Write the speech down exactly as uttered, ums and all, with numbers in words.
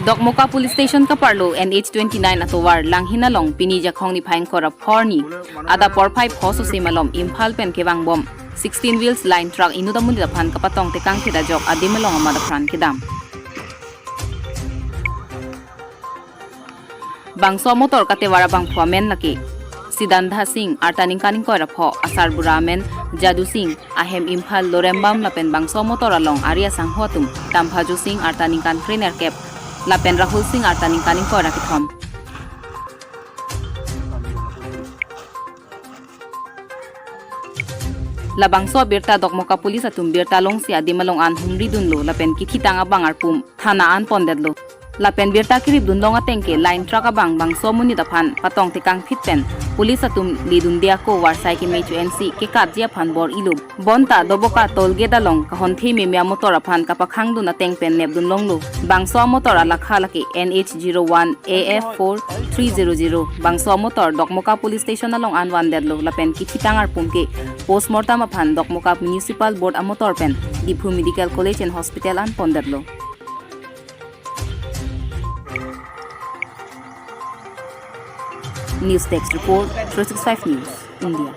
Dokmoka Police Station kaparlo N H twenty-nine atovar Langhin along pini Jakhong niphai ingkoi ra pho arni adap porphai pho sosi malom Imphal pen kevangbom sixteen wheels line truck inut amonit aphan kapatong tekangphit ajok adim along amat apran kedam. Bangso motor katevar abangphu amen lake Sidandha Singh, arta ningkan ingkoi ra pho, asarbura amen Jadu Singh, ahem Imphal Lorembam lapen bangso motor along ari asangho atum Tamphajo Singh, arta ningkan krenerkep, lapen Rahul Singh, arta ningkan ingkoi ra kethom. Labangso abirta Dokmoka Police atum birta longsi adim along an humridunlo lapen kithitang abang arpum thana an pondetlo. Lapen birta keripdun long ateng ke line truck abang bangso amonit aphan patong tekangphit pen police atum ledunde ako varsai kemecho ensi kekatji aphan bor-ilo. Bonta Doboka toll gate along kahonthe meme amotor aphan kapakhangdun ateng pen nepdun longlo. Bangso amotor alakha lake N H zero one A F four three zero zero. Bangso amotor Dokmoka Police Station along an vandetlo lapen kithitang arpum ke postmortem aphan Dokmoka Municipal Board amotor pen Diphu Medical College and Hospital an pondetlo. News Desk Report, three six five News, India.